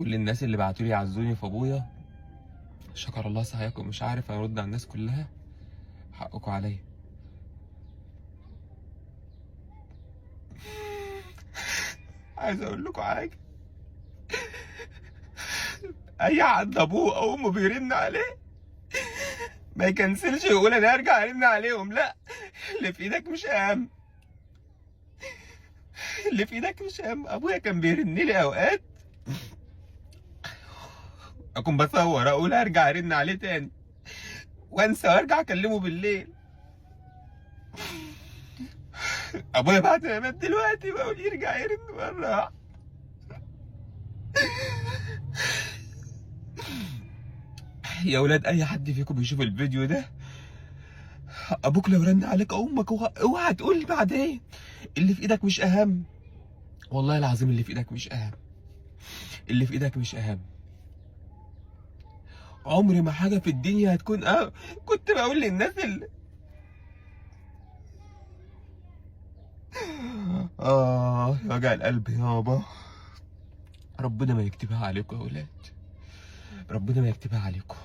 كل الناس اللي بعتوا لي يعزوني في ابويا، شكر الله سعيكم، مش عارف ارد على الناس كلها، حقكم عليا. عايز اقول لكم حاجة، اي حد ابوه او امه بيرن عليه ما يكنسلش ويقول انا هرجع ارن عليهم، لا، اللي في ايدك مش اهم، اللي في ايدك مش اهم. ابويا كان بيرن لي اوقات اكون بصور اقول هرجع ارن عليه تاني وانسى وارجع اكلمه بالليل. ابويا بعد ما مات دلوقتي بقول يرجع يرن مرة. يا ولاد اي حد فيكم بيشوف الفيديو ده، ابوك لو رن عليك او امك اوعى تقول بعدين اللي في ايدك مش اهم. والله العظيم اللي في ايدك مش اهم، اللي في ايدك مش اهم. عمري ما حاجة في الدنيا هتكون اهم. كنت بقول للناس اللي يا وجع القلب يابا، ربنا ما يكتبها عليكم يا ولاد، ربنا ما يكتبها عليكم.